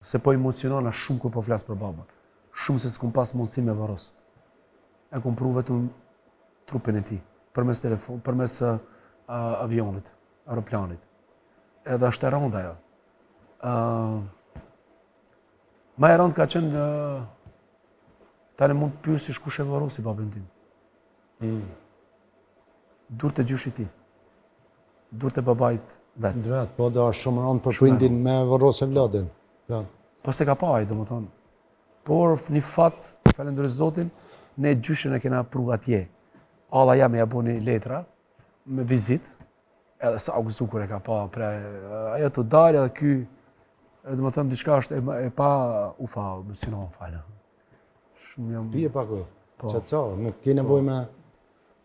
Se po emocionona shumë kur po flas për babën. Shumë se s'kum pas mundësi me varros. E kum pru vetëm trupin e tij, përmes telefon, përmes uh, avionit, aeroplanit. Edhe është e rëndë ajo. Uh, ma e rëndë ka qenë uh, tani mund të pyesish kush e varrosi babën tim. Mm. Durt e gjyshit tim. Durt e babait vet. Vet, po do është shumë rëndë për prindin me varros evladin. Po. Po s'e ka pa ai, domethënë. Por një fat, falenderoj Zotin, ne gjyshin e kena pru atje. Alla jame ja boni letra me vizit, edhe sa u gëzu kur e ka pa, pre, ajo të dalë edhe ky, domethënë, diçka është e, e pa, ufa, më synon, falë. Shumë jam... Pije pak, po. Që qa, nuk ke nevojë po. me...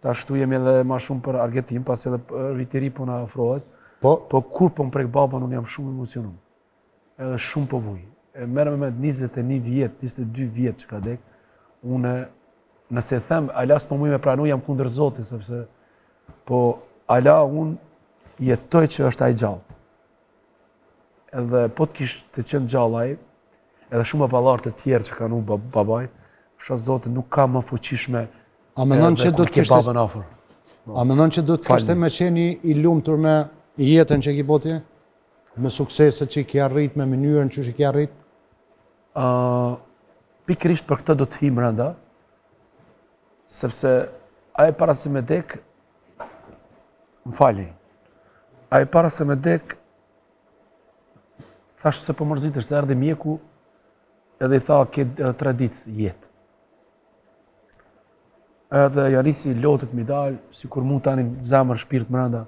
Tash këtu jemi edhe ma shumë për argetim, pas edhe viti i ri po na afrohet. Po. Po kur po më prek babën, unë jam shumë emocionum. Edhe shumë po vuj. E merr me mend 21 vjet, 22 vjet që ka dek, unë nëse them ala s'po muj me pranu jam kundër Zotit sepse po ala unë jetoj që është ai gjallë. Edhe po të kish të qenë gjallë ai, edhe shumë baballarë të tjerë që kanë humbë babait, pasha Zotin nuk ka më fuqishme A mendon që do të kishte babën afër. A mendon që do të kishte me qenë i lumtur me jetën që ki bo ti? Me sukseset që ki arrit, me mënyrën që ki arrit? Uh, pikërisht për këtë do të hi mrenda, sepse ai para se me dek, më fali, ai para se me dek, thashë pse po mërzitesh, se erdhi mjeku, edhe i tha, ke edhe tre ditë jetë. Edhe ja nisi lotët m'i dalë, sikur mu tani zemër shpirt mrenda.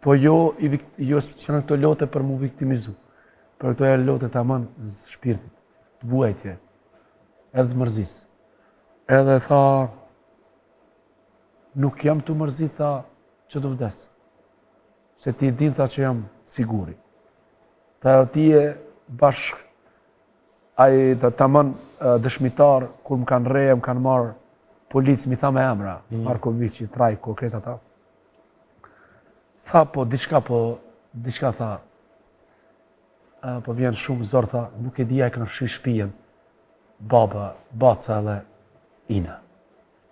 Po jo, i vikt, jo s'janë këto lote për mu viktimizu. Por këto janë lote tamam shpirtit, të vuajtjes, edhe të mërzisë. Edhe tha, nuk jam tu mërzit, tha, që do vdes. Se ti e din, tha, që jam siguri. Tha, edhe ti je bashkë, ai të tamam dëshmitar, kur më kanë rreh, më kanë marrë policë, m'i tha me emra, mm. Markovici, Trajko, krejt ata. Tha, po, diçka, po, diçka tha, po vjen shumë zor, tha, nuk e di a e kanë fshi shpijën, baba, baca edhe ina.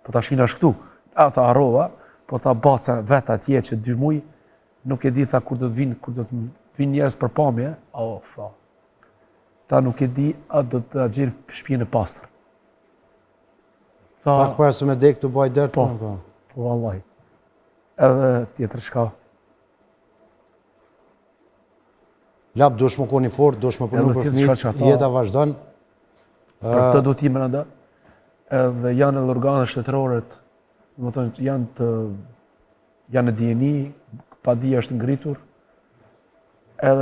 Po tash ina është këtu, a tha, harrova, po tha, baca vetë atje që dy muj, nuk e di, tha, kur do të vinë, kur do të vinë njerëz për pamje, o, tha, tha, nuk e di, a do të gjejnë shpijën e pastër. Tha, Pak para se me dek tu baj dert, po, po, po, vallahi. Edhe tjetër shka. Lap, duhesh me kon i fort, duhesh me punu për fëmijët, jeta vazhdon. Për këtë do të hi mrenda, edhe janë edhe organet shtetërore, domethënë, janë të, janë në dijeni, padia është ngritur, edhe.